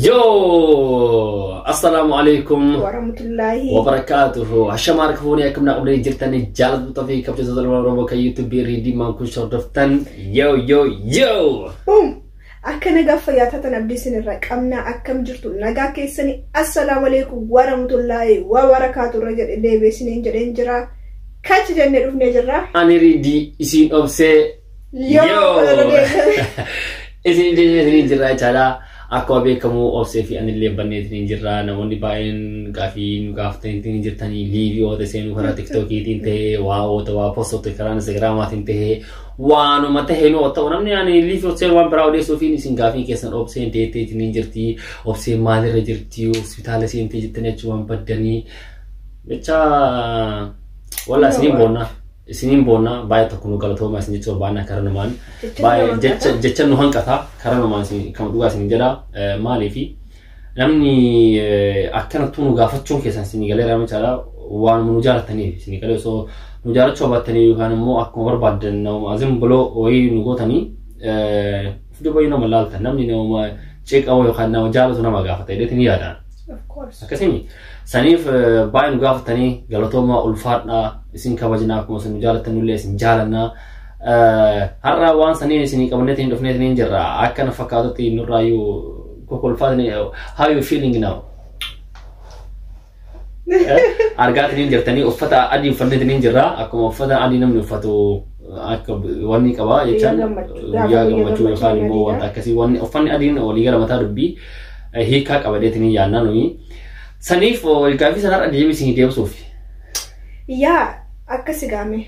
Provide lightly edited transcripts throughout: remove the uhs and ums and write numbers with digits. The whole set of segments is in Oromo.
Yoo! Assalaamu alaikum. Warahmatullaahi wabarakaatuhu. Hashamaa harka fuunee akkam naa qabdanii jirtanii jaalattoota fi kabajattoota ilmaan Oromoo kan YouTube Riidii Maankush hordoftan. Yoo yoo yoo! Boom! Akka nagaa fayyaa taatan abdii isinirra qabna. Akkam jirtu nagaa keessanii? Assalaamu alaikum warahmatullaahi wabarakaatu irra jedhe deebi'ee isiniin jedheen jira. Kachi jennee dhufnee jirra. Ani Riidii isiin obsee. Yoo! Isin isiniin jirra jechaadha. Akkuma beekamu obsee fi anillee banneetiin jirra. Namoonni baay'een gaafii nu gaafatanii jirtanii liivii oota seenuu karaa TikTokiitiin ta'ee waa oota waa postoota karaa Instagramaatiin ta'ee waanuma ta'ee nu ta'u namni ani liivii obseen waan biraa odeessuufiin isin gaafii keessan obseen deetteetiin jirti. Obseen maalirra jirti? Hospitaala seentee jirtanii achi waan baddanii. Jecha wallaa isiniin boonna. Isiniin boonna baay'ee tokko nu galatooma isin jechuu barbaanna karaa numaan. Baay'ee jecha jecha nu hanqata karaa numaan isin kan dhugaa isin jedha. Maaliifi namni akkanattuu nu gaafachuun keessan isin galeera jechaadha waan nu jaalataniif isin galee osoo nu jaalachuu baattanii yookaan immoo akkuma barbaaddan nama azim biloo wayii nu gootanii of duuba nama laaltan namni nama ceeqamu yookaan nama jaalatu nama gaafata jedheetiin ni yaadaan. Of course. Akkasimi saniif baay'ee nu gaafatanii galatooma ulfaadhaa isin kabajnaa akkuma isin nu jaalattan nullee isin jaalannaa. Har'a waan saniin isinii qabanneetiin dhufneetiin jirra. Akkana fakkaatutti nurraayyuu kokolfaatni. How you feeling now? Argaatiin jirtanii uffata adii uffanneetiin jirra. Akkuma uffata adii namni uffatu akka wanni qaba jechaan guyyaa gammachuu yookaan immoo wanta akkasii wanni uffanni adiin walii gara mataa dubbii hiikaa qabadeetiin yaannaa nuyi. Saniif gaaffii sanarra deebii isinii deebisuuf. Yaa akkas gaame.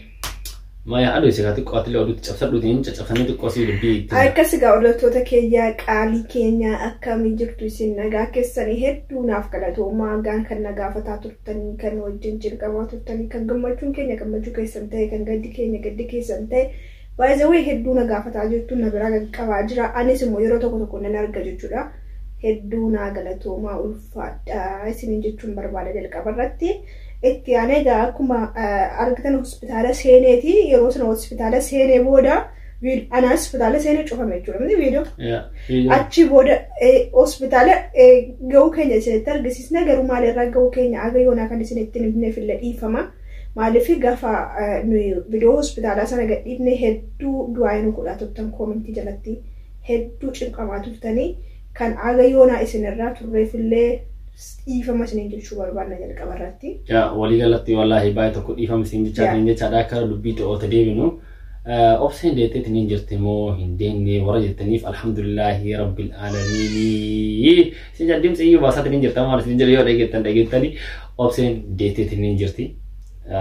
Maya aduu isa xiqqoo atilee oduutti cabsadhuutiin caccabsanii xiqqoo sii dubbii itti. Akkas egaa hordoftoota keenya qaalii keenya, akkamii jirtu isin? Nagaa keessanii? Hedduu naaf galatoomaa gaan kan na gaafataa turtanii, kan wajjin jalqabaa turtanii, kan gammachuun keenya gammachuu keessan ta'e, kan gaddi keenya gaddi keessan ta'e. Baay'ee hedduu na gaafataa jirtu, na biraa qaqqabaa jira. Anis immoo yeroo tokko tokko nan arga jechuudha. Hedduu naa galatoomaa, ulfaadha isiniin jechuun barbaada jalqaba irratti. Itti aanee egaa akkuma argitan hospitaala seeneeti. Yeroo sana hospitaala seenee booda ana hospitaala seenee cufame jechuudha miti viidiyoo. Achi booda hospitaala gahuu keenya isinitti argisiisna, garuu maalirraa gahuu keenya aga yoonaa kan isinitti hin himneef illee dhiifama. Maaliif gaafa nuyi viidiyoo hospitaalaa sana gadhiifne hedduu du'aa nu godhaa turtan, koomentii jalatti hedduu cinqamaa turtanii, kan aga yoonaa isinirraa turreefillee dhiifama isiniin jechuu barbaanna jalqaba irratti. Walii galatti wallaahi baay'ee tokko dhiifama isin jechaa jechaadha akka dubbii ta'oota deebinu. Obseen deetteetiin hin jirti moo hin deemne warra jettaniif, alhamdulillaahi rabbil aalamiin. Isin jaddimsi iyyuu baasaatiin hin jirta maal isin jedhe yoo dhageettan dhageettani obseen deetteetiin hin jirti.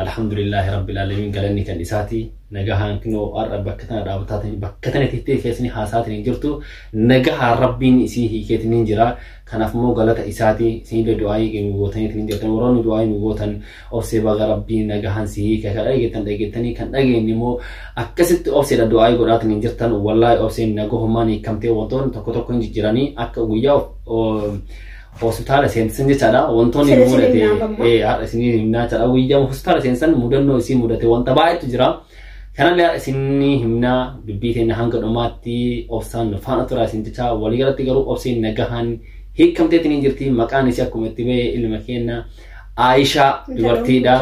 Alhamdulillaahi rabbil aalamiin, galanni kan isaati. Nagahaan kinoo har'a bakka tana dhaabbataatiin bakka tana teettee keessanii haasaatiin hin jirtu. Nagahaan rabbiin isii hiikeetiin hin jira. Kanaaf immoo galata isaati. Isinillee du'aayii nu gootaniitiin hin jirtan. Warroonni du'aayii nu gootan obsee baga rabbiin nagahaan si hiike kan dhageettan dhageettanii, kan dhageenye immoo akkasitti obseedha du'aayii godhaatiin hin jirtan. Wallaahi obseen nagahumaan hiikamtee wantoonni tokko tokko hin jijjiiranii akka guyyaa hospitaala seensan jechaadha. Wantoonni nu mudate har'a isinii himnaa jechaadha. Guyyaa hospitaala seensan mudannoo isii mudate wanta baay'eetu jira. Kanallee har'a isinii himnaa, dubbii teenya hanga dhumaatti obsaan nu faana tura isin jecha. Waliigalatti garuu obseen nagahaan hiikamteetiin hin jirti. Maqaan isii akkuma itti ba'e ilma keenya Aayishaa dubartiidha.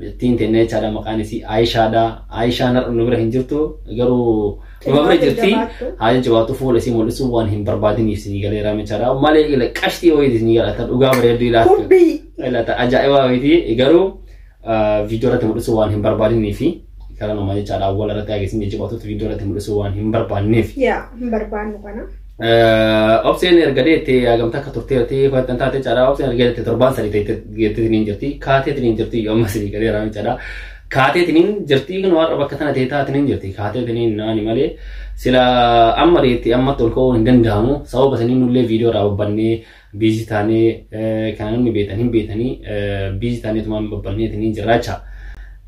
Ittiin teenya jechaadha, maqaan isii Aayishaadha. Aayishaan har'a nu bira hin jirtu, garuu numa bira jirti. Haa jajjabaattu, fuula isii mul'isuu waan hin barbaadiniif isinii galeera jechaadha. Malee ila qashtii wayiiti isinii galata dhugaa bareedduu ilaatu. Ilaata ajaa'ibaa wayiiti, garuu viidiyoo irratti mul'isuu waan hin barbaadiniifi karaa namaa jechaadha. Awwaala irratti agarsiisni jajjabaatutti viidiyoo irratti mul'isuu waan hin barbaanneef. Yaa hin barbaannu kana. Obseen erga deette hagamta akka turteerti kan taate jechaadha. Obseen erga deette torbaan 3 geetteetiin hin jirti. Kaateetiin hin jirti amma isinii galeera jechaadha. Kaateetiin hin jirti kan warra bakka tana teetaatiin hin jirti. Kaateetiin hin naani malee sila amma deette ammatti ol ka'uu hin danda'amu. Sababa saniin nullee viidiyoo irraa babbannee busy taanee kan namni beetan hin beetanii busy taanee tumaan babbanneetiin hin jirra jecha.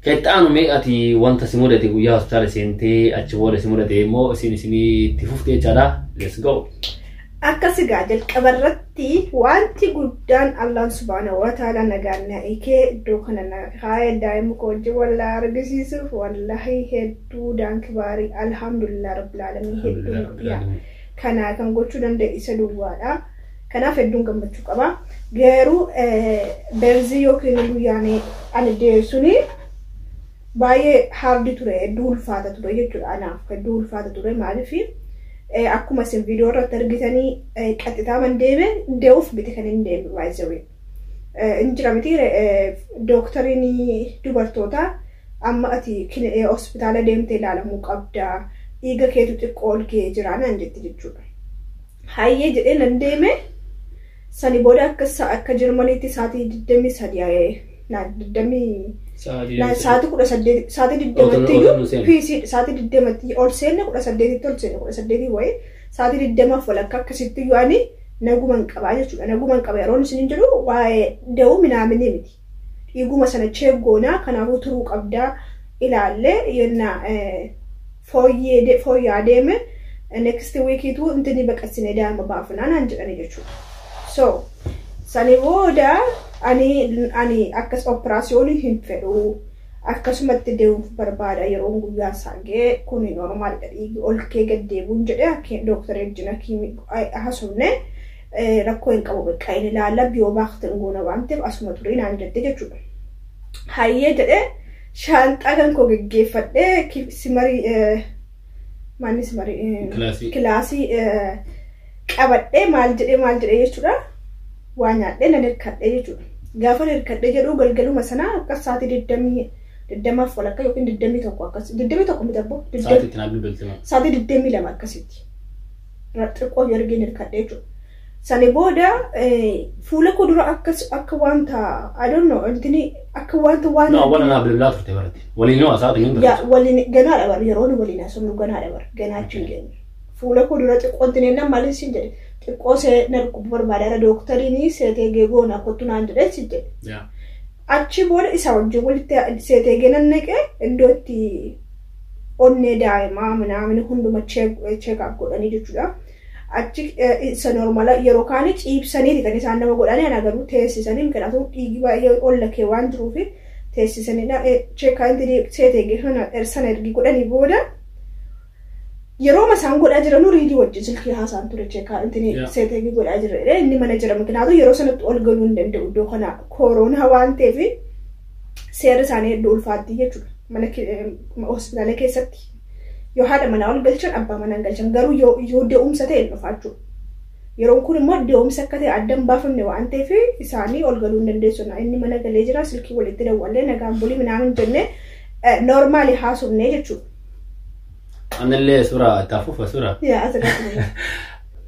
Kan itti aanu mee ati wanta si mudate guyyaa hospitaala seentee achi booda si mudate immoo isin isinii itti fuftee jechaadha. Let's go. Akkas egaa jalqaba irratti wanti guddaan Allaan subhaana wa ta'ala nagaan na hiikee iddoo kana na kaa'ee daa'ima koo wajjin wallaa argisiisuuf wallahi hedduu daankibaarii, alhamdulillah rabbil aalamiin, hedduu kana kan gochuu danda'e isa duwwaadha. Kanaaf hedduun gammachuu qaba. Garuu birth yookiin guyyaan ani deessuni baay'ee hard ture, hedduu ulfaata ture jechuudha anaaf, hedduu ulfaata ture. Maaliif, akkuma isin viidiyoo irratti argitanii qaxxitaaman deeme dee'uuf miti kan hin deeme baay'isawee. In jira miti, dooktariin dubartootaa amma ati hospitaala deemtee ilaalamuu qabda, dhiiga keetu xiqqoo ol ka'ee jira naan jetti jechuudha. Hayyee jedhee nan deeme. Sani booda akka Jarmaniitti sa'aatii 23, sa'aatii 18, sa'aatii 20tti iyyuu PC, sa'aatii 20tti ol seenne, 18tti ol seenne, 18 wayii, sa'aatii 20f walakkaa akkasitti iyyuu ani naguman qabaa jechuudha. Naguman qaba yeroon isin jedhu waa'ee da'uu minaaminii miti. Dhiiguma sana check goonaa, kanaafuu turuu qabdaa, ilaallee yennaa fooyya'aa deeme next weekiitu intini baqassinee daa'ima baafanaa naan jedhani jechuudha. So sani booda ani akkas operaasiyoonii hin fedhu, akkasumatti deemuuf barbaada, yeroon guyyaa isaa ga'e kun normalidha, dhiigi ol kee gad deebuun jedhee dooktara wajjin haasofne, rakkoo hin qabu, bakka inni ilaalla biyoo baaktan goona waan ta'eef asuma ture naan jette jechuudha. Hayyee jedhee shaanxaa kan koo geggeeffadhee simarii maanni simarii kilaasii qabadhee maal jedhee maal jedhee jechuudha. Waa nyaadhee nan hirkadhee jechuudha. Gaafa hirkadhee jedhu galgaluma sanaa akka sa'aatii 20f walakkaa yookiin 21 akkas, 21 miti abboo. Sa'aatii 22 akkasitti. Xiqqoo ergeen hirkadhee jechuudha. Sani booda fuula koo dura akkas akka wanta, I don't know, intini akka wanta waan. No, waan anaa bilbilaa turte baratti. Waliin yoo haasa'aa hin turte. Waliin ganaadha bar, yeroo nu waliin haasofnu ganaadha bar, ganaa achi hin geenye. Fuula koo dura xiqqoo intini nan maal isin jedhe, xiqqoo see na dhukkubu barbaada, dooktariin seetee geegoona kottu naan jedhe si jedhe. Achi booda isa wajjin walitti seetee geenan naqee iddoo itti onnee daa'imaa minaamin hunduma check up godhanii jechuudha. Achi isa normal yeroo kaanii ciibsaniiti kan isaan nama godhanii, ana garuu teessisanii, mikinaatu dhiigi baay'ee olla kee waan jiruuf teessisanii check seetee sana ergi godhanii booda yeroo isaan godhaa jiran riidii wajjin silkii haasaan ture, check seetee godhaa jira, inni mana jira, mikinaatu yeroo sanatti ol galuu hin danda'u iddoo kana kooroonaa waan ta'eef seerri isaanii hedduu ulfaatti jechuudha mana hospitaala keessatti. Yoo haadha manaa ol galchan, abbaa manaa galchan, garuu yoo de'umsa ta'e hin dhufaa jechuudha. Yeroon kun immoo de'umsa akka ta'e adda hin baafamne waan ta'eef isaanii ol galuu hin dandeessu. Inni mana galee jira, silkii walitti dawwallee nagaan bulii minaamin jennee normal haasofnee jechuudha. Anillee suuraa itti hafuufa suuraa. Yaa, asirratti.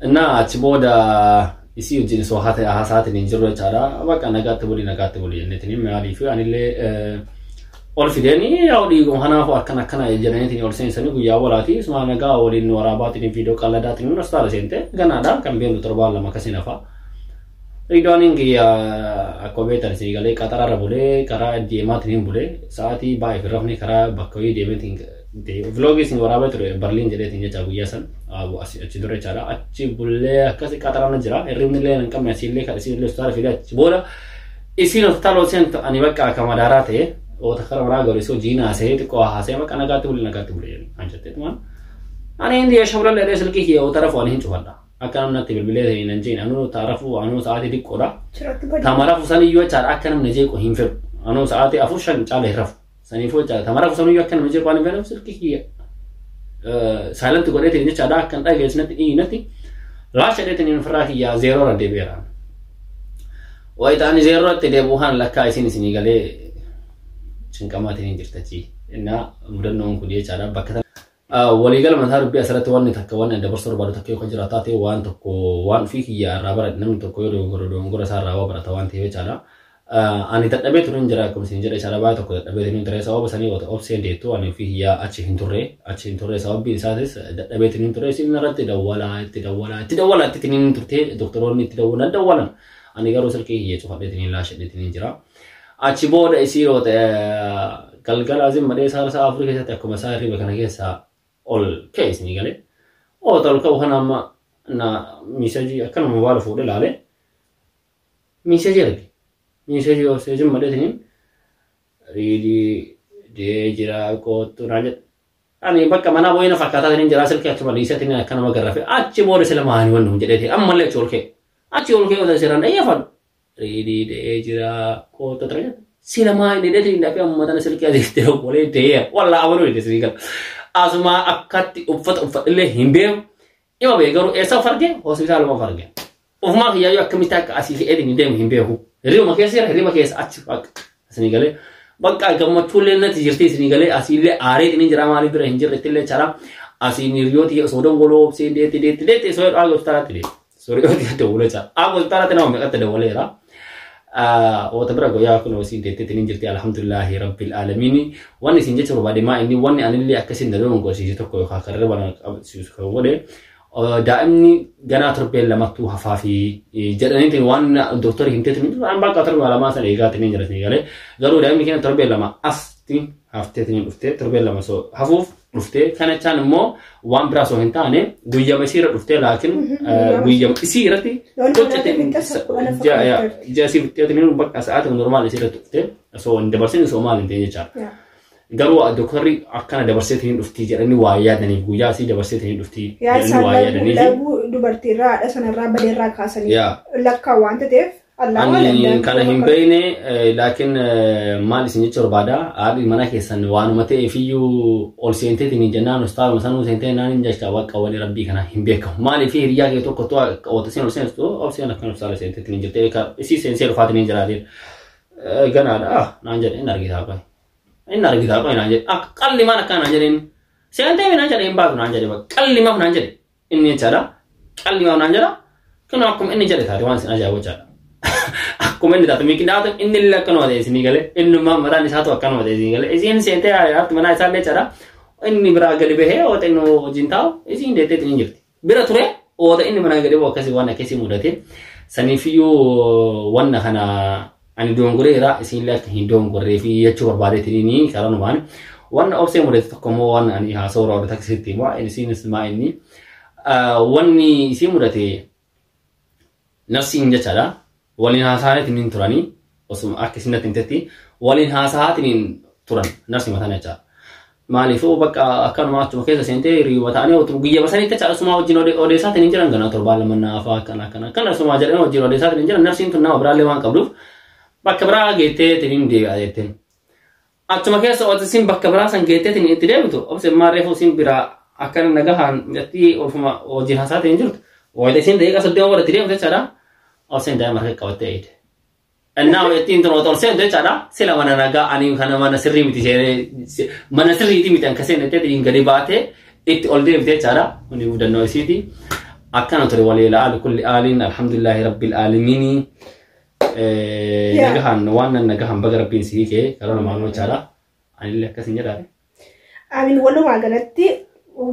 Innaa achi booda isii wajjin soo haasa'aatiin hin jirru jechaadha. Bakka nagaatti bulii, nagaatti bulii jenneetiin, maaliif anillee ol fideenii yaa dhiiguma kanaafuu akkana akkana jedhaniitiin ol seensanii guyyaa walaati isuma nagaa waliin waraabaatiin viidiyoo qalladaatiin nu hospitaala seente, ganaadha kan beeknu 2 torbaan akkasiin hafa. Riidooniin kiyya akkuma beektan isin galee qaxararra bulee karaa deemaatiin hin bulee sa'aatii baay'ee fi rafni karaa bakka wayii deemeetiin vlogii isin waraabaa ture Barliin jedheetiin jecha guyyaa san achi dura jechaadha. Achi bulee akkasi qaxararra jira, hirribni illee hin qabne, asiillee kan isin illee hospitaala fidee achi booda isiin hospitaala ol seentu ani bakka akka madaaraa ta'e oota kara maraa galu isoo jiina haasa'ee xiqqoo haasa'ee bakka nagaatti bulee, nagaatti bulee an jetteetumaan. Ani hindi shabran dheedhee silkii kiyya oota rafu ani hin cufadha. Akka namni natti bilbilee ta'e hin jeen, anuu taarafu anuu sa'aatii xiqqoodha. Tama rafu san iyyuu jechaadha akka namni jeequ hin fedhu. Anuu sa'aatii 4 5 caala hin rafu. Saniifuu jechaadha tama rafu san iyyuu akka namni jeequ waan hin fedhuuf silkii kiyya silent godheetiin jechaadha akka hin dhageessinatti dhiinatti laasha dheetiin ofirraa kiyya zeeroo irra deebi'eera. Wayita ani zeeroo irratti deebi'u kan lakkaa isin isinii galee cinqamaatiin hin jirtachi. Innaa mudannoon kun jechaadha bakka waliigala mataa dubbii asirratti wanni takka wanni dabarsuu barbaadu takka yoo jiraatu taate, waan tokko waan ofii kiyya irraa baradhe, namni tokko yoo dogoggora dogoggora isaa irraa waa barata waan ta'eef jechaadha. Ani dadhabee turen jira, akkuma isin jedhe jechaadha, baay'ee tokko dadhabee turen ture. Sababa sanii wata obseen deettu ani ofii kiyya achi hin turre. Sababbiin isaatis dadhabee turen ture. Isin irratti dawwalaa itti dawwalaa itti dawwalaa itti tiniin turte, doktoroonni itti dawwalan dawwalan, ani garuu silkii kiyya cufadhee tiniin laashadhee tiniin jira. Achi booda isii yoo ta'e galgala azin malee sa'a 4 keessatti akkuma isaa hirriba kana keessaa ol ka'e isinii galee. Oota ol ka'u kana amma na message akkanuma mobaala fuudhee ilaale. Message arge. Message obsee zin malee tiniin riidii dee jira kootu naan jedhe. Ani bakka manaa boo'ina fakkaataa tiniin jira, silkii achuma dhiisee tiniin akkanuma garrafe. Achi booda sila maanii wanni hun jedhee ammallee achi ol ka'e. Achi ol ka'ee seeraan dhaggeeffadhu. Reedii de'ee jira koota ture. Silamaa inni dheedhi hin dhafee amma tana silkii asii dawwalee de'ee wallaa amanuu hin isinii gala. Asuma akkatti uffata uffadhillee hin beeku. Ima beeku garuu eessa of arge hospitaaluma of arge. Ofumaa kiyyaayyuu akkamitti akka asii ka'ee hin deemu hin beeku. Hirribuma keessa jira hirriba keessa achi bakka isinii galee. Bakka gammachuullee natti jirti isinii galee asiillee aaree inni jira maaliif bira hin jirre illee jira. Asiin hiriyooti osoo dawwaloo obseen deetti deetti deetti osoo jedhu hospitaalatti deetti. Soriyooti dawwalee jira. Hospitaalatti nama meeqatti dawwaleera. Wata bira guyyaa kun osii deetti ni jirti alhamdulillahi rabbil aalamiin. Wanni isin jecha barbaade maa inni wanni anillee akkasiin daluun gorsiise tokko yookaan karra bana qabsiisu kan godhe daa'imni ganaa torbeen lamattuu hafaa fi jedhaniitiin waan doktorri himteetiin an bakka torbee lamaa sana eegaatiin hin jiran galee garuu daa'imni keenya torbee lama asti hafteetiin dhuftee torbee lama soo hafuuf dhuftee kana jechaan immoo waan biraa osoo hin taane guyyama isiirra dhuftee laakiin guyyama isii irratti ji'a isii fixxeetiin bakka sa'aatii normaal isiirratti dhuftee osoo hin dabarsin osoo maal hin ta'in jechaadha. Garuu doktorri akkana dabarseetiin dhuftii jedhanii waa yaadaniif guyyaa asii dabarseetiin dhuftii jedhanii waa yaadaniif. Laguu dubartiirraa haadha sanarraa badeerraa kaasanii lakkaa waan ta'eef Ani kana hin beekne laakiin maal isin jecha barbaada haadhi mana keessan waanuma ta'eefiyyuu ol seenteetiin jennaan ustaaduma sanuu seentee naan hin jecha waaqa wali rabbii kana hin beekamu. Maaliif hiriyaa kee tokko tu'a oota seen ol seentu ol seen akkana ustaala seenteetiin jirte isii seensee dhufaatiin hin jiraatiin. Ganaadha naan jedhe hin argitaa qoy. Inni argitaa qoy naan jedhe akka qalli maan akka naan jedheen seentee naan jedhe hin baatu naan jedhe qalli maaf naan jedhe inni jechaadha qalli maaf naan jedha kun akkuma inni jedhe taate waan isin ajaa'ibu jechaadha. Akkuma inni taate miiqindaatu inni illee akkanuma ta'e isinii galee innummaa mataan isaatu akkanuma ta'e isinii galee isiin seentee haati manaa isaallee jechaadha inni biraa gadi bahee oota inni wajjin taa'u isiin deettee hin jirti. Bira ture oota inni manaa gadi bahu akkasii waan akkasii mudate saniifiyyuu wanna kana ani doongoreera isinillee akka hin doongorree fi jechuu barbaadeetiin karaa numaan wanna obsee mudate tokko immoo waan ani haasawuu raawwate taksisitti immoo isiinis maa inni wanni isii mudate nafsiin jechaadha waliin haasa'aatiin turanii osuma akka isin natti himtetti waliin haasa'aatiin turan nafsi mataan jechaadha. Maaliifuu bakka akkanuma achuma keessa seentee hiriyoota ta'anii otoo guyyaa basanitti jechaadha osuma wajjin odeessaatiin hin jiran ganaa torbaan lama naafaa akkana akkana akkana osuma jedhanii wajjin odeessaatiin hin jiran nafsiin tun nama biraallee waan qabduuf bakka biraa geettee tiniin deebi'a jetteen. Achuma keessa ootisiin bakka biraa san geettee tiniin itti deebitu obse maarreefu isin biraa akkana nagahaan jettii ofuma wajjin haasaatiin jirtu. Wayita isin daqiiqa 30 booda itti deemtu jechaadha. Obseen daa'ima harka qabattee eeyite. Innaa ittiin tun otoo seentu jechaadha. Sila mana nagaa ani kana mana sirrii miti seenee mana sirriitii miti anka seenettee tiniin gadi baatee itti ol deebite jechaadha. Kuni mudannoo isiiti. Akkana ture walii la'aalu kulli aaliin alhamdulillahi rabbil aalamiini. Nagahan waan nan nagahan baga rabbiin si hiikee karaa namaa jechaadha. Anillee akkas hin jedhaare. Amin walumaa galatti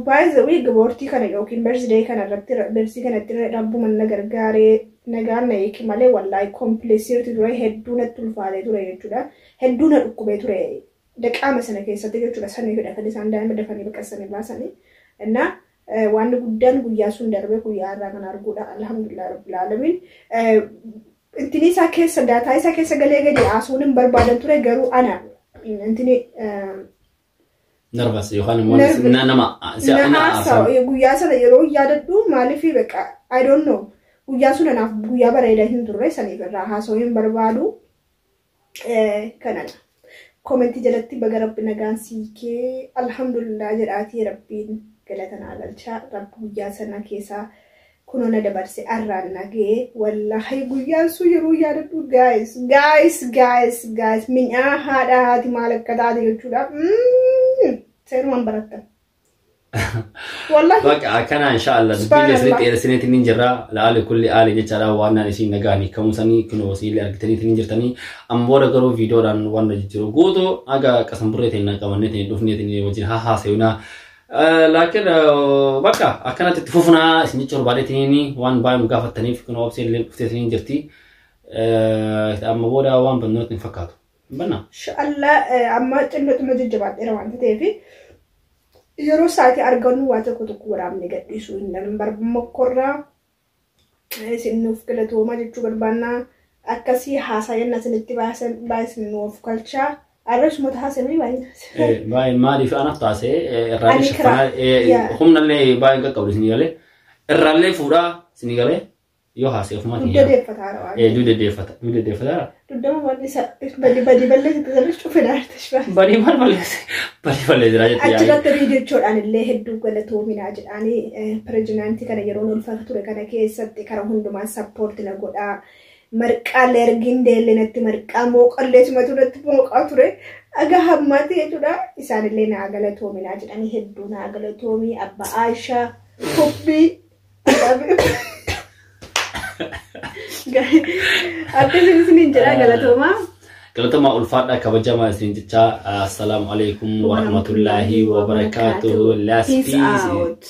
baay'ee gaboortii kana yookiin birthday kana irratti bersii kanatti rabbuma na gargaaree nagaan na hiike malee wallaahi kompleksiirti ture hedduu natti ulfaatee ture jechuudha. Hedduu na dhukkubee ture daqaama sana keessatti jechuudha. Saniifidha kan isaan daa'ima dafanii baqassanii baasanii. Innaa waan guddaan guyyaa sun darbee guyyaa irraa kan arguudha. Alhamdulillah rabbil aalamiin. Intini isaa keessa daataa isaa keessa galee gadi haasuun hin barbaadan ture garuu ana intini Nervous yookaan immoo nama na guyyaa sana yeroo yaadadhu maaliif beqa I don't know guyyaa sun anaaf guyyaa bareedaa hin turre saniif irraa haasoo hin barbaadu kanadha. Komentii jalatti baga rabbi nagaan siikee alhamdulillah jedhaatii rabbiin galata naa galchaa rabbi guyyaa sana keessaa kunoo na dabarse arraan nagee wallaahi guyyaan sun yeroo yaadadhu guys guys guys guys minyaa haadha haati maal akka taate jechuudha. Seerumaan barattan. Wallahi. Bakka akkana inshallah dubbiin isinitti dheeressineetiin hin jirra la'aali kulli aali jechaadha waan naan isiin nagaanii kamuusanii kunoo isiillee argitaniitiin hin jirtanii amma booda garuu viidiyoodhaan waan jijjiiru guutuu aga qasanburreetiin na qabanneetiin dhufneetiin wajjin haa haasayunaa. Laakiin bakka akkanatti itti fufnaa isin jecha barbaadeetiin waan baay'ee nu gaafattaniif kunoo obseen illee dhufteetiin hin jirti. Amma booda waan bannooti hin fakkaatu. Banna. Inshallah amma xinnoo jajjabaadheera waan ta'eef yeroo sa'aatii argannu waa tokko tokko waraabne gadhiisuu hin barbaannu isin nuuf galatooma jechuu barbaanna akkasii haasaa yenna isinitti baasan nuuf galchaa arrasuma taasisanii baay'ee. Baay'ee maaliif anaaf taasee irraallee shaffanaa humnallee baay'ee qaqqabdu isinii galee irraallee fuudhaa isinii galee Yoo haasa'e ofumaan Dugda deeffataa waan. Ee, dugda deeffata. Dugda deeffataa. Dugdama waan isa badi badi balleessitti sanis cufina artishbaa. Badii maal balleesse? Badii balleessiraa jette yaa'ii. Achirratti riidichoodhaan illee hedduu galatoominaa jedhaanii pirezidaantii kana yeroo ulfaata ture kana keessatti karaa hundumaa support na godhaa. Marqaalee ergiin deellee natti marqaa mooqallee simatu natti mooqaa ture. Dhagaa hammaati jechuudha. Isaanillee naa galatoominaa jedhanii hedduu naa galatoomii Abbaa Aishaa Hubbii. Akkasiin isiniin jedhaa galatoomaa. Galatoomaa, ulfaadhaa, kabajamaa isin jechaa, assalaamu alaikum warahmatullaahi wabarakaatuhu. Last Peace peace. out.